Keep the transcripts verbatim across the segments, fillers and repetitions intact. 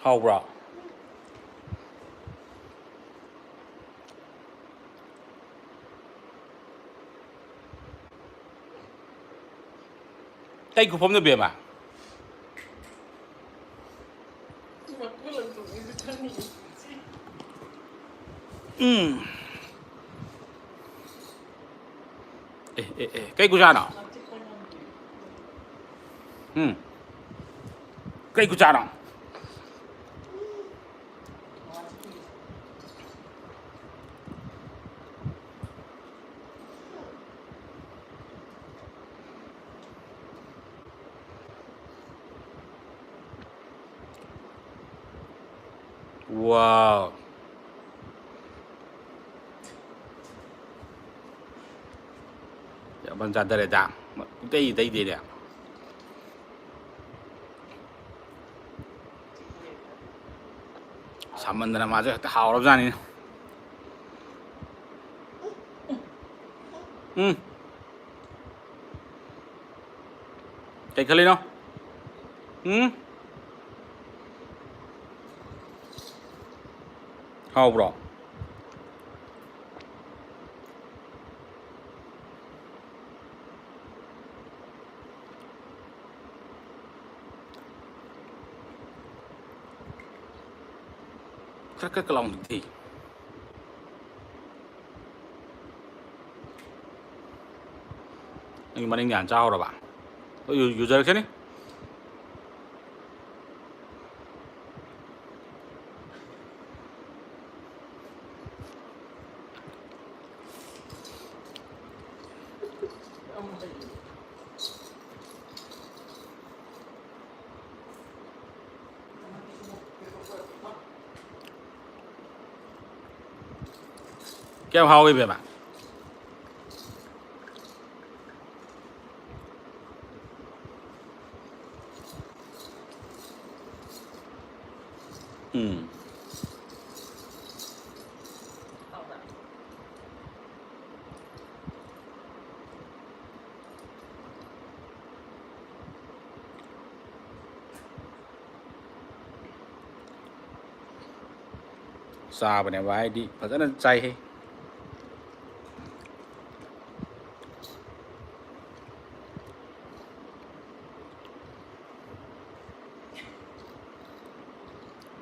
ꯍꯥꯎꯕ꯭ꯔꯣ? ꯀꯩ ꯈꯨꯐꯝꯅꯣ ꯕꯦꯝꯃ? ꯎꯝ꯫ ꯑꯦ, ꯑꯦ, ꯑꯦ, ꯀꯩ ꯈꯨꯆꯥꯅꯣ? ꯎꯝ꯫ ꯀꯩ ꯈꯨꯆꯥꯅꯣ? Wow. ꯌꯥꯝ ꯐꯖꯅ ꯆꯥꯊꯔꯦꯗ꯫ ꯄꯨꯡꯇꯩ ꯇꯩꯗꯦꯅꯦ꯫ ꯁꯥꯃꯟꯗꯅ ꯃꯥꯁꯨ ꯍꯦꯛꯇ ꯍꯥꯎꯔꯕꯖꯥꯠꯅꯤ꯫ ꯎꯝ꯫ ꯀꯩ ꯈꯜꯂꯤꯅꯣ? ꯎꯝ? ꯍꯥꯎꯕ꯭ꯔꯣ? ꯈꯔ ꯈꯔ ꯂꯥꯎꯅ ꯊꯤ꯫ ꯅꯪꯒꯤ ꯃꯅꯤꯡꯗ ꯍꯥꯟꯅ ꯆꯥꯍꯧꯔꯕ? ꯍꯣꯏ, ꯌꯨ-, ꯌꯨꯖꯔꯛꯁꯅꯤ꯫ ꯀꯌꯥꯝ ꯍꯥꯎꯏ ꯏꯕꯦꯝꯃ? ꯎꯝ꯫ ꯆꯥꯕꯅꯦꯕ, ꯍꯥꯏꯗꯤ ꯐꯖꯅ ꯆꯥꯏꯍꯦ꯫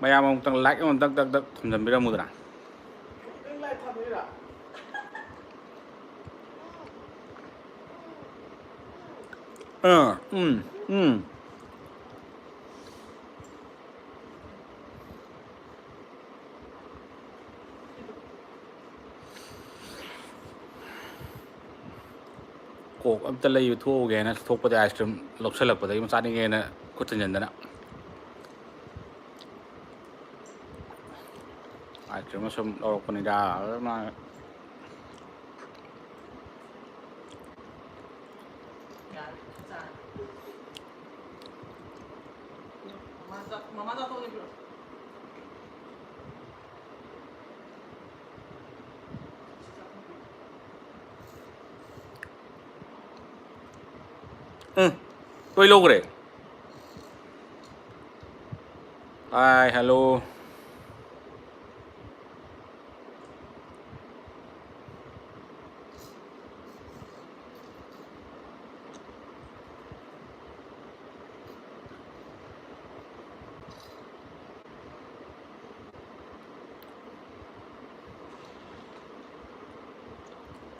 ꯃꯌꯥꯝ ꯑꯃꯨꯛꯇꯪ like ꯑꯃꯨꯛꯇꯪ ꯇꯛ ꯇꯛ ꯊꯝꯖꯟꯕꯤꯔꯝꯃꯨꯗꯅ꯫ ꯑꯥ, ꯎꯝ, ꯎꯝ꯫ ꯀꯣꯛ ꯑꯝꯇ ꯂꯩꯕ ꯊꯣꯛꯎꯒꯦꯅ ꯊꯣꯛꯄꯗ ice cream ꯂꯧꯁꯜꯂꯛꯄꯗꯒꯤ ꯆꯥꯅꯤꯡꯉꯦꯅ ꯈꯨꯠ ꯊꯤꯟꯖꯟꯗꯅ ice cream ꯑꯃ ꯁꯨꯝ ꯂꯧꯔꯛꯄꯅꯤꯗ꯫ ꯑꯗꯨ ꯃꯥ ꯎꯝ, ꯂꯣꯏ ꯂꯧꯈ꯭ꯔꯦ꯫ Hi, hello.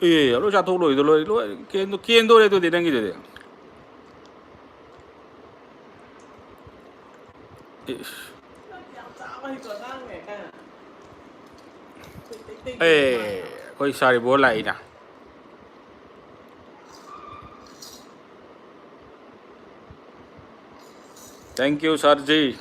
ꯑꯦ, ꯂꯣꯏ ꯆꯥꯊꯣꯛ ꯂꯣꯏꯗꯣ-, ꯂꯣꯏ, ꯂꯣꯏ ꯀꯦꯟꯗꯣ-, ꯀꯦꯟꯗꯣꯔꯦ ꯑꯗꯨꯗꯤ ꯅꯪꯒꯤꯗꯨꯗꯤ꯫ ꯏꯁ꯫ ꯑꯦ, ꯑꯩꯈꯣꯏ ꯁꯥꯔꯤꯕꯣ ꯂꯥꯛꯏꯅ꯫ Thank you, sir ji.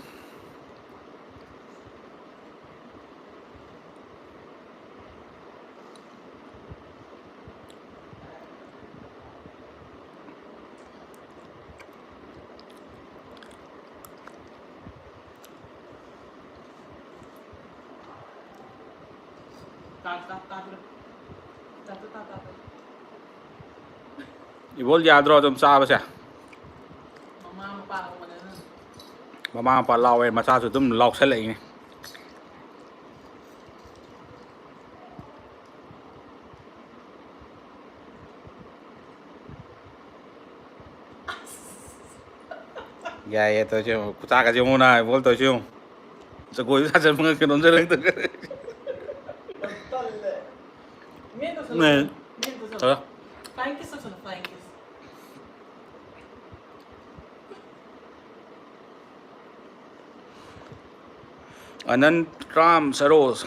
ꯏꯕꯣꯜ ꯌꯥꯗ꯭ꯔꯣ ꯑꯗꯨꯝ ꯆꯥꯕꯁꯦ? ꯃꯃꯥ ꯃꯄꯥ ꯂꯥꯎꯋꯦ, ꯃꯆꯥꯁꯨ ꯑꯗꯨꯝ ꯂꯥꯎꯁꯜꯂꯛꯏꯅꯦ꯫ ꯌꯥꯏꯌꯦ, ꯇꯧꯔꯤꯁꯦ ꯌꯦꯡꯉꯣ꯫ ꯈꯨꯠꯁꯥꯒꯁꯦ ꯌꯦꯡꯉꯣ ꯅꯥ, ꯕꯣꯜ ꯇꯧꯔꯤꯁꯦ ꯌꯦꯡꯉꯣ꯫ ꯖꯒꯣꯏꯁꯨ ꯁꯥꯖꯟꯕ ꯉꯝꯗꯦ, ꯅꯣꯟꯖꯜꯂꯛꯇ꯫ ꯇꯜꯂꯦ꯫ ꯃꯤꯠꯇ ꯁꯨꯝ-, ꯅꯦ꯫ ꯃꯤꯠꯇ ꯁꯨꯝ-, ꯍꯜꯂꯣ꯫ Flying kiss ꯇꯧꯁꯜꯂꯣ, flying kiss꯫ Anand Ram Saros.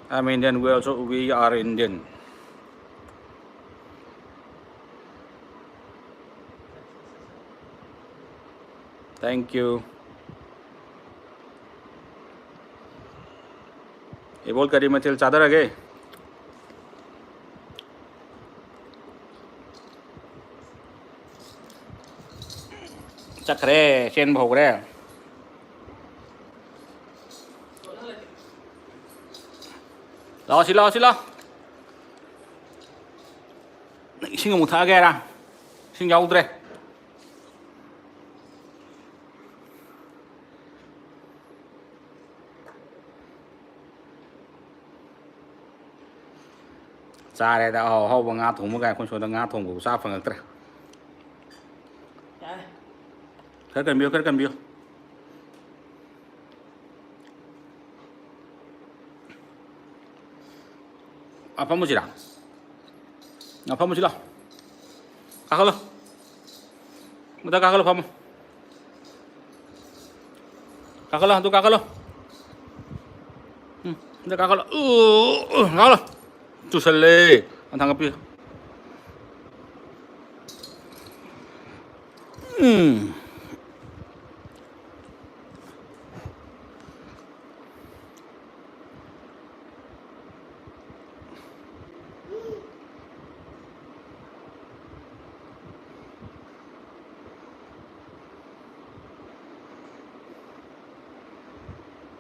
I'm Indian. We also, we are Indian. Thank you. ꯏꯕꯣꯜ, ꯀꯔꯤ ꯃꯊꯦꯜ ꯆꯥꯊꯔꯒꯦ? ꯆꯠꯈ꯭ꯔꯦ, ꯆꯦꯟꯕ ꯍꯧꯈ꯭ꯔꯦ꯫ ꯂꯥꯛꯑꯣ ꯁꯤ, ꯂꯥꯛꯑꯣ ꯁꯤ, ꯂꯥꯛꯑꯣ꯫ ꯅꯪ ꯏꯁꯤꯡ ꯑꯃꯨꯛ ꯊꯛꯑꯒꯦ ꯍꯥꯏꯔ? ꯏꯁꯤꯡ ꯌꯥꯎꯗ꯭ꯔꯦ꯫ ꯆꯥꯔꯦꯗ, ꯑꯍꯥꯎ ꯑꯍꯥꯎꯕ ꯉꯥ ꯊꯣꯡꯕ ꯀꯥꯏ꯫ ꯑꯩꯈꯣꯏ ꯁꯣꯝꯗ ꯉꯥ ꯊꯣꯡꯕꯕꯨ ꯆꯥ ꯐꯪꯉꯛꯇ꯭ꯔꯦ꯫ ꯌꯥꯔꯦ꯫ ꯈꯔ ꯀꯟꯕꯤꯌꯨ, ꯈꯔ ꯀꯟꯕꯤꯌꯨ꯫ ꯑꯥ, ꯐꯝꯃꯨꯁꯤꯔꯥ? ꯑꯥ, ꯐꯝꯃꯨꯁꯤ ꯂꯥꯎ꯫ ꯀꯥꯈꯠꯂꯣ꯫ ꯃꯊꯛ ꯀꯥꯈꯠꯂꯣ, ꯐꯝꯃꯣ꯫ ꯀꯥꯈꯠꯂꯣ, ꯑꯗꯨ ꯀꯥꯈꯠꯂꯣ꯫ ꯎꯝ, ꯑꯗꯨ ꯀꯥꯈꯠꯂꯣ꯫ ꯎ, ꯎ, ꯀꯥꯈꯠꯂꯣ꯫ ꯆꯨꯁꯜꯂꯦ꯫ ꯑꯟꯊꯥꯡ ꯀꯥꯞꯄꯤꯌꯨ꯫ ꯎꯝ꯫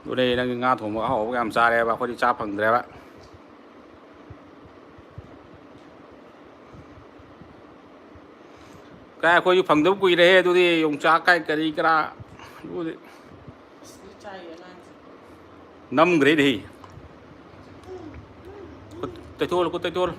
ꯑꯗꯨꯅꯦ, ꯅꯪꯗꯤ ꯉꯥ ꯊꯣꯡꯕ ꯑꯍꯥꯎꯕꯒ ꯌꯥꯝ ꯆꯥꯔꯦꯕ, ꯑꯩꯈꯣꯏꯗꯤ ꯆꯥ ꯐꯪꯗ꯭ꯔꯦꯕ꯫ ꯀꯥꯏ, ꯑꯩꯈꯣꯏꯁꯨ ꯐꯪꯗꯕ ꯀꯨꯏꯔꯦꯍꯦ꯫ ꯑꯗꯨꯗꯤ ꯌꯣꯡꯆꯥꯛ ꯀꯥꯏ ꯀꯔꯤ ꯀꯔꯥ, ꯑꯗꯨꯗꯤ꯫ ꯑꯁ, ꯂꯣꯏ ꯆꯥꯏꯌꯦ ꯑꯉꯥꯡꯁꯦ꯫ ꯅꯝꯈ꯭ꯔꯦꯅꯦꯍꯦ꯫ ꯈꯨꯠ ꯇꯩꯊꯣꯛꯍꯜꯂꯨ, ꯈꯨꯠ ꯇꯩꯊꯣꯛꯍꯜꯂꯨ꯫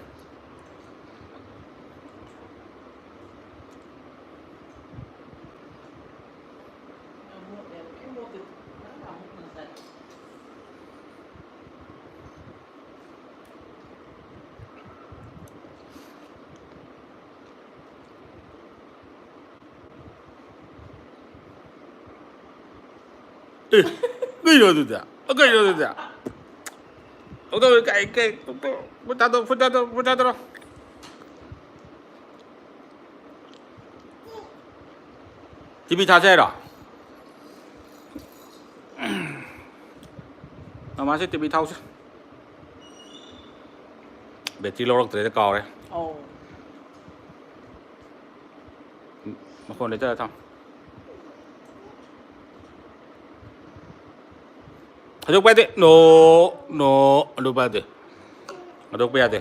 ꯑꯦ, ꯀꯩꯅꯣ ꯑꯗꯨꯗꯤ? ꯑ, ꯀꯩꯅꯣ ꯑꯗꯨꯗꯤ? ꯇꯧ, ꯇꯧ, ꯀꯩ, ꯀꯩ, ꯇꯧ, ꯇꯧ, ꯐꯨꯠ ꯊꯥꯗꯣꯛ, ꯐꯨꯠ ꯊꯥꯗꯣꯛ, ꯐꯨꯠ ꯊꯥꯗꯣꯛ꯫ ꯇꯤ ꯚꯤ ꯊꯥꯁꯦ ꯍꯥꯏꯔꯣ? ꯃꯃꯥꯁꯦ ꯇꯤ ꯚꯤ ꯊꯥꯎꯁꯦ꯫ ꯕꯦꯇ꯭ꯔꯤ ꯂꯧꯔꯛꯇ꯭ꯔꯦꯗ, ꯀꯥꯎꯔꯦ꯫ ꯑꯧ꯫ ꯃꯈꯣꯟ ꯂꯩꯇꯔ ꯊꯝ꯫ ꯍꯟꯗꯣꯛꯄ ꯌꯥꯗꯦ꯫ ꯅꯣ, ꯅꯣ, ꯍꯟꯗꯣꯛꯄ ꯌꯥꯗꯦ꯫ ꯍꯟꯗꯣꯛꯄ ꯌꯥꯗꯦ꯫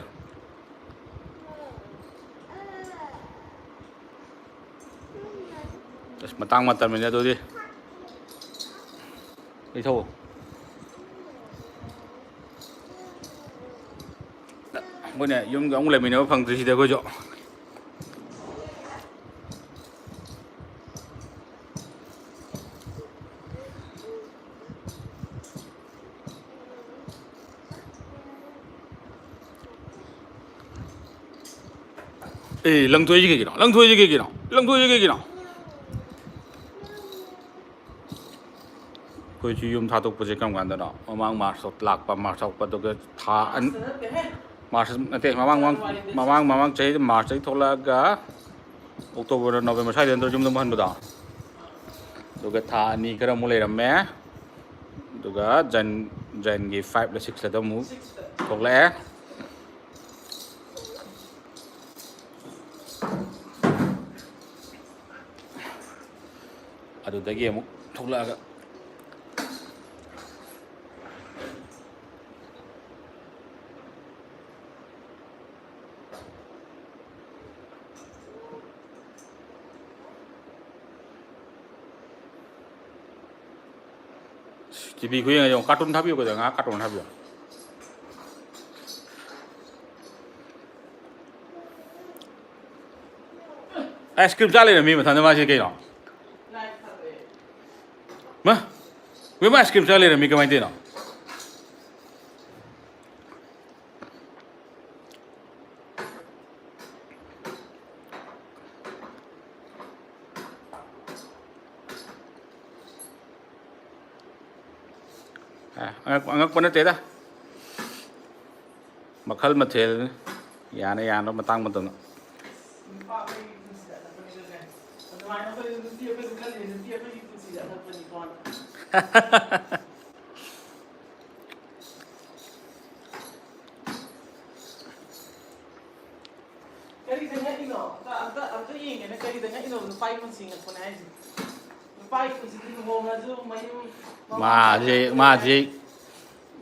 ꯑꯁ, ꯃꯇꯥꯡ ꯃꯇꯝꯅꯤꯅꯦ ꯑꯗꯨꯗꯤ꯫ ꯂꯩꯊꯧ꯫ ꯑꯩꯈꯣꯏꯅ ꯌꯨꯝꯒ ꯑꯃꯨꯛ ꯂꯩꯃꯤꯟꯅꯕ ꯐꯪꯗ꯭ꯔꯤꯁꯤꯗꯤ ꯑꯩꯈꯣꯏꯁꯨ꯫ ꯑꯦ, ꯂꯪꯊꯣꯛꯏꯁꯤ ꯀꯩꯒꯤꯅꯣ? ꯂꯪꯊꯣꯛꯏꯁꯤ ꯀꯩꯒꯤꯅꯣ? ꯂꯪꯊꯣꯛꯏꯁꯤ ꯀꯩꯒꯤꯅꯣ? ꯑꯩꯈꯣꯏꯁꯨ ꯌꯨꯝ ꯊꯥꯗꯣꯛꯄꯁꯦ ꯀꯔꯝ ꯀꯥꯟꯗꯅꯣ? ꯃꯃꯥꯡ ꯃꯥꯔꯁꯇ ꯂꯥꯛꯄ, ꯃꯥꯔꯁ ꯊꯣꯛꯄꯗꯨꯒ ꯊꯥ ꯑꯅꯤ, ꯃꯥꯔꯁ ꯅꯠꯇꯦ, ꯃꯃꯥꯡ, ꯃꯃꯥꯡ, ꯃꯃꯥꯡ, ꯃꯃꯥꯡ ꯆꯍꯤ ꯃꯥꯔꯁꯇꯒꯤ ꯊꯣꯛꯂꯛꯑꯒ ꯑꯣꯛꯇꯣꯕꯔ, ꯅꯣꯕꯦꯝꯕꯔ ꯁ꯭ꯋꯥꯏꯗ ꯅꯠꯇ꯭ꯔꯣ ꯌꯨꯝꯗ ꯑꯃꯨꯛ ꯍꯟꯕꯗꯣ? ꯑꯗꯨꯒ ꯊꯥ ꯑꯅꯤ ꯈꯔ ꯑꯃꯨꯛ ꯂꯩꯔꯝꯃꯦ꯫ ꯑꯗꯨꯒ ꯖꯟ, ꯖꯟꯒꯤ ꯐꯥꯏꯚꯂ ꯁꯤꯛꯁꯇ ꯑꯃꯨꯛ ꯊꯣꯛꯂꯛꯑꯦ꯫ ꯑꯗꯨꯗꯒꯤ ꯑꯃꯨꯛ ꯊꯣꯛꯂꯛꯑꯒ ꯇꯤ ꯚꯤ ꯈꯨꯌꯦꯡ ꯌꯦꯡꯉꯣ, ꯀꯥꯔꯇꯨꯟ ꯊꯥꯕꯤꯌꯨ ꯀꯩꯗꯧꯔꯦ, ꯉꯥꯏꯍꯥꯛ ꯀꯥꯔꯇꯨꯟ ꯊꯥꯕꯤꯌꯨ꯫ ꯑꯥꯏꯁ ꯀ꯭ꯔꯤꯝ ꯆꯥ ꯂꯩꯔꯝꯃꯤ ꯃꯊꯟꯇ ꯃꯥꯁꯦ ꯀꯩꯅꯣ? ꯃꯥ, ꯃꯥ ꯑꯥꯏꯁ ꯀ꯭ꯔꯤꯝ ꯆꯥ ꯂꯩꯔꯝꯃꯤ ꯀꯃꯥꯏꯅ ꯇꯧꯔꯤꯅꯣ? ꯑꯦ, ꯑꯉꯛꯄ, ꯑꯉꯛꯄ ꯅꯠꯇꯦꯗ꯫ ꯃꯈꯜ ꯃꯊꯦꯜꯅꯤ꯫ ꯌꯥꯅ ꯌꯥꯅꯕ ꯃꯇꯥꯡ ꯃꯇꯝꯗ꯫ ꯅꯨꯄꯥ ꯑꯩꯈꯣꯏꯒꯤ ꯄꯨꯟꯁꯤꯗ ꯑꯉꯛꯄꯅꯤꯗꯅꯦ꯫ ꯑꯗꯨꯃꯥꯏꯅ ꯑꯩꯈꯣꯏ ꯅꯨꯄꯤ ꯑꯩꯈꯣꯏꯁꯨ ꯈꯜꯂꯤꯅꯦ, ꯅꯨꯄꯤ ꯑꯩꯈꯣꯏꯒꯤ ꯄꯨꯟꯁꯤꯗ ꯑꯉꯛꯄꯅꯤꯀꯣ꯫ ꯀꯔꯤꯗ ꯉꯛꯏꯅꯣ? ꯑꯝꯇ, ꯑꯝꯇ, ꯑꯝꯇ ꯌꯦꯡꯒꯦꯅꯦ, ꯀꯔꯤꯗ ꯉꯛꯏꯅꯣ? ꯅꯨꯄꯥꯒꯤ ꯄꯨꯟꯁꯤ ꯉꯛꯄꯅꯦ ꯍꯥꯏꯁꯦ꯫ ꯅꯨꯄꯥꯒꯤ ꯄꯨꯟꯁꯤꯗꯤ ꯂꯨꯍꯣꯡꯉꯁꯨ ꯃꯌꯨꯝ, ꯃꯃꯥ ꯃꯥꯁꯦ, ꯃꯄꯥ ꯃꯥꯁꯦ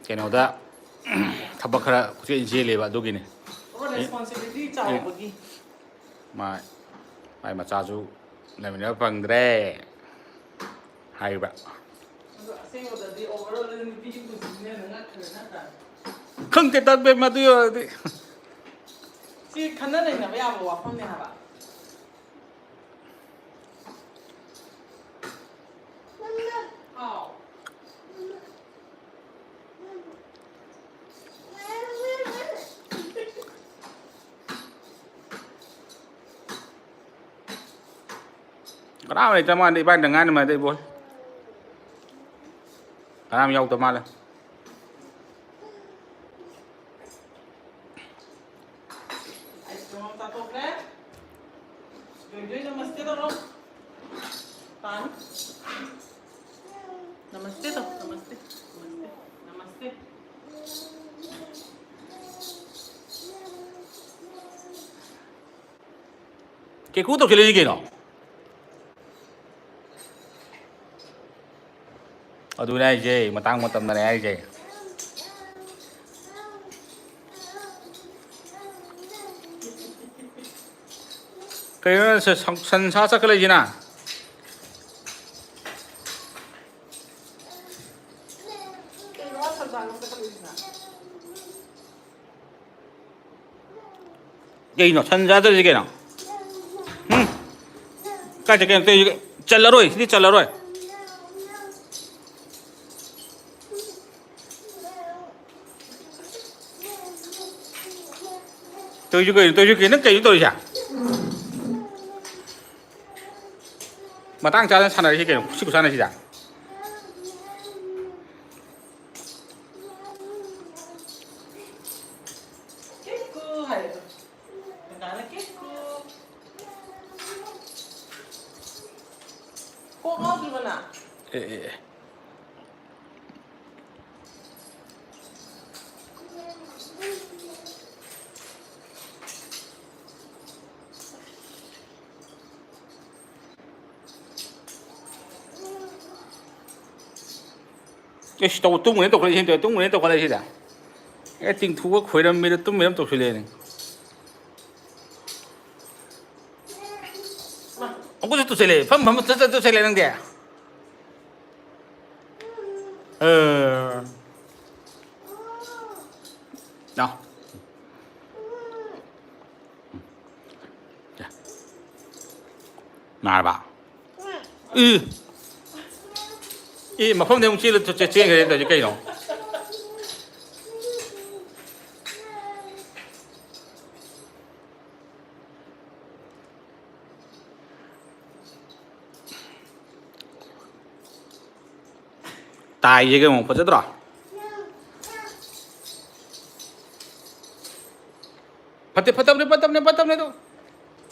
ꯀꯩꯅꯣꯗ ꯊꯕꯛ ꯈꯔ ꯀꯣꯏꯆꯦꯟ ꯆꯦꯜꯂꯦꯕ, ꯑꯗꯨꯒꯤꯅꯦ꯫ ꯑꯣ, responsibility ꯆꯥꯎꯕꯒꯤ꯫ ꯃꯥ, ꯃꯥꯏ ꯃꯆꯥꯁꯨ ꯂꯩꯃꯤꯟꯅꯕ ꯐꯪꯗ꯭ꯔꯦ ꯍꯥꯏꯕ꯫ ꯑꯗꯣ ꯑꯁꯦꯡꯕꯗꯗꯤ overall ꯅꯨꯄꯤꯒꯤ ꯄꯨꯟꯁꯤꯁꯤꯅ ꯍꯦꯟꯅ ꯉꯛꯈ꯭ꯔꯦ ꯅꯠꯇ꯭ꯔꯥ? ꯈꯪꯗꯦ ꯇꯠꯄꯦ ꯃꯗꯨ ꯌꯧꯔꯗꯤ꯫ ꯁꯤ ꯈꯟꯅ ꯅꯩꯅꯕ ꯌꯥꯕ ꯋꯥꯐꯝꯅꯦ ꯍꯥꯏꯕ꯫ ꯍꯥꯎ꯫ ꯀꯅꯥꯝ ꯂꯩꯇ ꯃꯥꯜꯂꯦ, ꯏꯕꯥꯅꯤꯗ ꯉꯥꯏꯅ ꯃꯥꯜꯂꯦ ꯏꯕꯣ꯫ ꯀꯅꯥꯝ ꯌꯥꯎꯗ ꯃꯥꯜꯂꯦ꯫ ꯑꯥꯏꯁ ꯀ꯭ꯔꯤꯝ ꯑꯃ ꯆꯥꯊꯣꯛꯈ꯭ꯔꯦ꯫ ꯖꯣꯏ ꯖꯣꯏ ꯅꯃꯁꯇꯦ ꯇꯧꯔꯣ꯫ ꯇꯥꯅꯤ꯫ ꯅꯃꯁꯇꯦ ꯇꯧ, ꯅꯃꯁꯇꯦ, ꯅꯃꯁꯇꯦ, ꯅꯃꯁꯇꯦ꯫ ꯀꯦꯀꯨ ꯇꯧꯁꯤꯜꯂꯛꯏꯁꯤ ꯀꯩꯅꯣ? ꯑꯗꯨꯅꯦ ꯍꯥꯏꯁꯦ, ꯃꯇꯥꯡ ꯃꯇꯝꯗꯅꯦ ꯍꯥꯏꯁꯦ꯫ ꯀꯩꯅꯣ ꯁ-, ꯁꯟ-, ꯁꯟꯁꯥ ꯆꯠꯈꯠꯂꯛꯏꯁꯤꯅ? ꯀꯩꯅꯣ ꯁꯟ ꯆꯥꯗꯣꯏꯁꯤ ꯀꯩꯅꯣ? ꯎꯝ? ꯀꯥꯏ ꯆꯠꯀꯦꯅꯣ ꯇꯧꯔꯤꯁꯤ? ꯆꯜꯂꯔꯣꯏ, ꯁꯤꯗꯤ ꯆꯜꯂꯔꯣꯏ꯫ ꯇꯧꯔꯤꯁꯤ ꯀꯩꯅꯣ? ꯇꯧꯔꯤꯁꯤ ꯀꯩꯅꯣ? ꯅꯪ ꯀꯩꯅꯣ ꯇꯧꯔꯤꯁꯦ? ꯃꯇꯥꯡ ꯆꯥꯗꯅ ꯁꯥꯟꯅꯔꯤꯁꯤ ꯀꯩꯅꯣ? ꯁꯤ ꯈꯨꯁꯥꯟꯅꯁꯤꯗ꯫ ꯀꯣꯛ ꯉꯥꯎꯗ꯭ꯔꯤꯕ ꯅꯪ? ꯑꯦ, ꯑꯦ, ꯑꯦ꯫ ꯏꯁ, ꯇꯧ-, ꯇꯨꯝꯒ꯭ꯔꯦꯅ ꯇꯧꯈꯠꯂꯛꯏꯁꯤꯅ ꯇꯧ-, ꯇꯨꯝꯒ꯭ꯔꯦꯅ ꯇꯧꯈꯠꯂꯛꯏꯁꯤꯗ꯫ ꯑꯦ, ꯇꯤꯡꯊꯣꯛꯑ ꯈꯣꯏꯔꯝꯃꯤꯔ ꯇꯨꯝꯃꯤꯔ ꯑꯃ ꯇꯧꯁꯤꯜꯂꯛꯑꯦꯅꯦ꯫ ꯑꯃꯨꯛꯀꯁꯨ ꯇꯨꯁꯜꯂꯛꯑꯦ꯫ ꯐꯝ ꯐꯝ ꯆꯠ ꯆꯠ ꯇꯨꯁꯜꯂꯛꯑꯦ ꯅꯪꯗꯤ꯫ ꯑ꯫ ꯂꯥꯎ꯫ ꯅꯥꯔꯕ? ꯏ꯫ ꯏ, ꯃꯐꯝꯗꯩ ꯑꯃꯨꯛ ꯆꯦꯜꯂ ꯆꯦ-, ꯆꯦꯟꯈ꯭ꯔꯦ ꯇꯧꯔꯤꯁꯦ ꯀꯩꯅꯣ? ꯇꯥꯏꯁꯦ ꯀꯩꯅꯣ, ꯐꯖꯗ꯭ꯔꯣ? ꯐꯠꯇꯦ, ꯐꯠꯇꯕꯅꯦ, ꯐꯠꯇꯕꯅꯦ, ꯐꯠꯇꯕꯅꯦ ꯑꯗꯨ꯫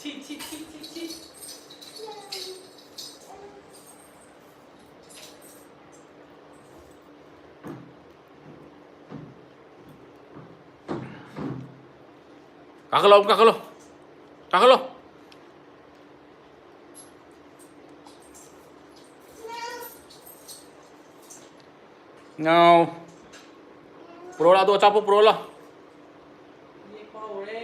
ꯊꯤ, ꯊꯤ, ꯊꯤ, ꯊꯤ, ꯊꯤ꯫ ꯀꯥꯈꯠꯂꯣ, ꯑꯃꯨꯛ ꯀꯥꯈꯠꯂꯣ꯫ ꯀꯥꯈꯠꯂꯣ꯫ ꯉꯥꯎ꯫ ꯄꯨꯔꯛꯑꯣ ꯂꯥꯎ, ꯑꯗꯣ ꯑꯆꯥꯄꯣꯠ ꯄꯨꯔꯛꯑꯣ ꯂꯥꯎ꯫ ꯌꯦꯛꯄ ꯍꯧꯔꯦ꯫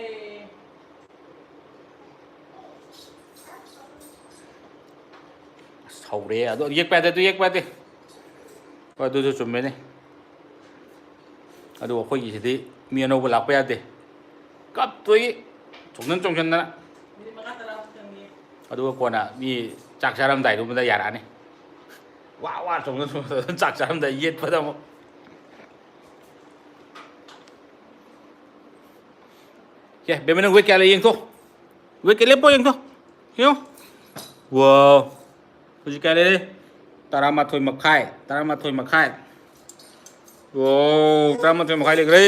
ꯑꯁ, ꯍꯧꯔꯦ꯫ ꯑꯗꯣ ꯌꯦꯛꯄ ꯌꯥꯗꯦ, ꯑꯗꯨ ꯌꯦꯛꯄ ꯌꯥꯗꯦ꯫ ꯍꯣꯏ, ꯑꯗꯨꯁꯨ ꯆꯨꯝꯃꯦꯅꯦ꯫ ꯑꯗꯨ ꯑꯩꯈꯣꯏꯒꯤꯁꯤꯗꯤ ꯃꯤ ꯑꯅꯧꯕ ꯂꯥꯛꯄ ꯌꯥꯗꯦ꯫ ꯀꯞꯇꯣꯏꯒꯤ ꯆꯣꯡꯁꯤꯟ ꯆꯣꯡꯁꯤꯟꯗꯅ꯫ ꯃꯤꯅꯤꯠ ꯃꯉꯥ ꯇꯔꯥꯃꯨꯛ ꯆꯪꯉꯦ꯫ ꯑꯗꯨꯒ ꯀꯣꯟꯅ ꯃꯤ ꯆꯥꯛ ꯆꯥꯔꯝꯗꯥꯏꯗꯨꯃꯗ ꯌꯥꯔꯛꯑꯅꯤ꯫ ꯋꯥ ꯋꯥ ꯆꯣꯡꯁꯤꯟ ꯆꯣꯡꯁꯤꯟ ꯆꯥꯛ ꯆꯥꯔꯝꯗꯥꯏ ꯌꯦꯠꯄꯗ ꯑꯃꯨꯛ꯫ ꯁꯦ, ꯕꯦꯝꯃ, ꯅꯪ weight ꯀꯌꯥ ꯂꯩ ꯌꯦꯡꯊꯣꯛ꯫ Weight ꯀꯌꯥ, ꯂꯦꯞꯄꯣ ꯌꯦꯡꯊꯣꯛ꯫ ꯌꯦꯡꯉꯣ꯫ ꯋꯥꯎ꯫ ꯍꯧꯖꯤꯛ ꯀꯌꯥ ꯂꯩꯔꯦ? ꯇꯔꯥꯃꯥꯊꯣꯏ ꯃꯈꯥꯏ, ꯇꯔꯥꯃꯥꯊꯣꯏ ꯃꯈꯥꯏ꯫ ꯋꯥꯎ, ꯇꯔꯥꯃꯥꯊꯣꯏ ꯃꯈꯥꯏ ꯂꯩꯈ꯭ꯔꯦ꯫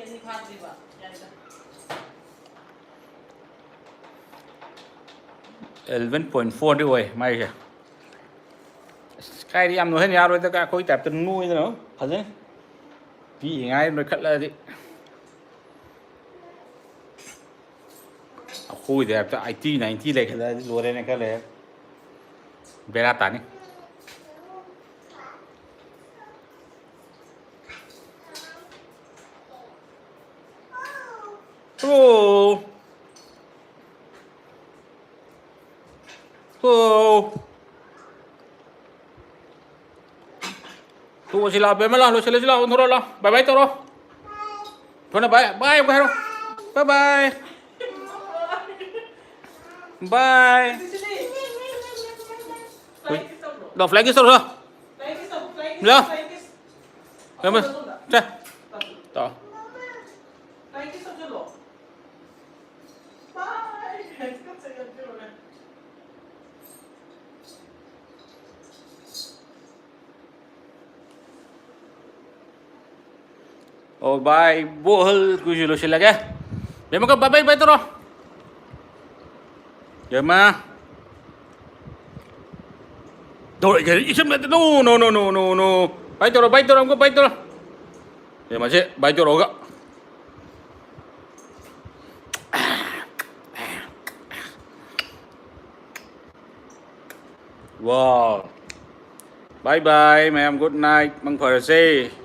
ꯑꯅꯤ ꯐꯥꯗ꯭ꯔꯤꯕ ꯌꯥꯏꯗ꯫ ꯑꯦꯂꯚꯦꯟ ꯄꯣꯏꯟ ꯐꯣꯔꯗꯤ ꯑꯣꯏ ꯃꯥꯏꯁꯦ꯫ ꯑꯁ, ꯀꯥꯏꯗꯤ ꯌꯥꯝ ꯅꯣꯏꯍꯟ ꯌꯥꯔꯣꯏꯗ, ꯑꯩꯈꯣꯏ ꯇꯥꯏꯞꯇ ꯅꯣꯏꯗꯅ ꯐꯖꯅ ꯄꯤꯛꯏꯉꯥꯏ ꯅꯣꯏꯈꯠꯂꯛꯑꯗꯤ꯫ ꯑꯩꯈꯣꯏꯗꯤ ꯍꯦꯛꯇ ꯑꯩꯠꯇꯤ ꯅꯥꯏꯟꯇꯤ ꯂꯩꯈꯠꯂꯛꯑꯗꯤ ꯂꯣꯏꯔꯦꯅꯦ ꯈꯔ ꯂꯩꯔ꯫ ꯕꯦꯔꯥ ꯇꯥꯅꯤ꯫ ꯑꯣ꯫ ꯑꯣ꯫ ꯇꯣꯛꯑꯁꯤ ꯂꯥꯎ, ꯕꯦꯝꯃ ꯂꯥꯎ, ꯂꯣꯏꯁꯤꯜꯂꯁꯤ ꯂꯥꯎ, ꯑꯣꯟꯊꯣꯔꯛꯑꯣ ꯂꯥꯎ, bye bye ꯇꯧꯔꯣ꯫ ꯐꯅ bye, bye ꯑꯃꯨꯛ ꯍꯥꯏꯔꯣ꯫ Bye bye꯫ Bye꯫ ꯂꯥꯎ, flying kiss ꯇꯧꯔꯣ꯫ ꯂꯥꯎ꯫ ꯕꯦꯝꯃ, ꯁꯦ꯫ ꯇꯧ꯫ ꯑꯣ, bye ꯕꯣꯜ, ꯀꯨꯏꯁꯨ ꯂꯣꯏꯁꯤꯜꯂꯒꯦ꯫ ꯕꯦꯝꯃꯀ bye bye bye ꯇꯧꯔꯣ꯫ ꯕꯦꯝꯃ꯫ ꯇꯧꯔꯛꯏ ꯀꯩꯅꯣ, ꯏꯁꯝ ꯅꯠꯇꯦ꯫ No, no, no, no, no, no꯫ Bye ꯇꯧꯔꯣ, bye ꯇꯧꯔꯣ, ꯑꯃꯨꯛꯀ bye ꯇꯧꯔꯣ꯫ ꯕꯦꯝꯃꯁꯦ bye ꯇꯧꯔꯛꯑꯒ꯫ Wow. Bye bye ꯃꯌꯥꯝ, good night, ꯃꯪ ꯐꯔꯁꯦ꯫